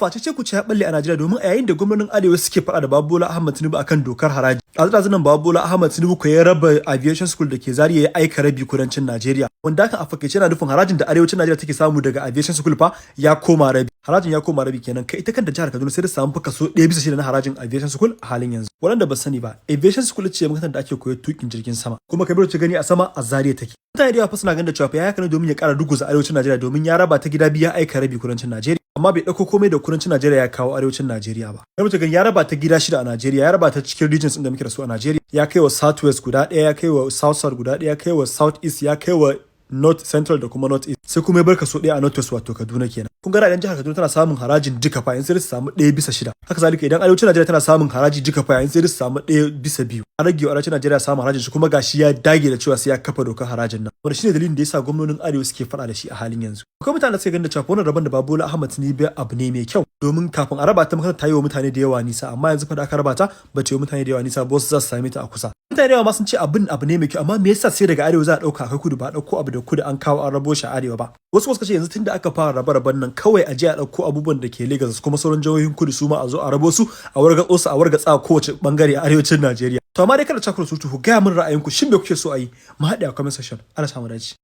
fa cece ku ce ya balle a Najeriya, domin a yayin da gwamnonin Arewa suke faɗa da Baba Bola Ahmed Tinubu akan dokar haraji, ɗazu nan Baba Bola Ahmed Tinubu ko ya raba Aviation School da ke Zaria, ya aika rabi kudancin Najeriya, wanda hakan a fakaice yana nufin harajin da arewacin Najeriya take samu daga Aviation School fa ya koma rabi. Harajin ya koma rabi kenan. Kai, ita kanta jihar Kaduna sai da samu fa kaso 1/6 na harajin Aviation School a halin yanzu. Waɗanda ba sani ba, Aviation School ce makarantar da ake koyar tukin jirgin sama, kuma Kabiru ta gani a sama a Zaria take. Mutane da yawa fa suna ganin da cewa fa ya haka ne domin ya ƙara ruguza arewacin Najeriya, domin ya raba ta gida biyu, ya aika rabi kudancin Najeriya, amma bai ɗauko komai da kudancin Najeriya ya kawo arewacin Najeriya ba. Kabiru ta gani ya raba ta gida shida a Najeriya, ya raba ta cikin regions ɗin da muke da su a Najeriya, ya kai wa South West guda ɗaya, ya kai wa South South guda ɗaya, ya kai wa South East, ya kai wa North Central da kuma North East, sai kuma ya bar kaso ɗaya a North West, wato Kaduna kenan. Kun ga, idan jihar Kaduna tana samun harajin duka fa, yanzu sai su samu 1/6. Haka zalika, idan arewacin Najeriya tana samun haraji duka fa, yanzu sai su samu 1/2. An rage wa arewacin Najeriya samun harajin shi, kuma gashi ya dage da cewa sai ya kafa dokar harajin nan, wanda shine dalilin da yasa gwamnonin Arewa suke faɗa da shi a halin yanzu. Akwai mutane da suke ganin da cewa wannan rabon da Baba Bola Ahmed Tinubu abu ne mai kyau, domin kafin a raba ta, makarantar ta yi wa mutane da yawa nisa, amma yanzu fa da aka raba ta, ba ta yi wa mutane da yawa nisa ba, wasu za su same ta a kusa. Mutane da yawa ma sun ce abin abu ne mai kyau, amma me yasa sai daga arewa za a ɗauka kai kudu, ba a ɗauko abu da kudu an kawo an rabo shi a arewa ba? Wasu suka ce yanzu tunda aka fara raba raban nan, kawai a je a ɗauko abubuwan da ke Lagos kuma sauran jihohin kudu, su ma a zo a rabo su, a wargatso su, a wargatsa kowace bangare a arewacin Najeriya. To amma dai kada cakura su, ku gaya min ra'ayinku, shin me kuke so a yi? Mu haɗe a comment section. Allah samu dace.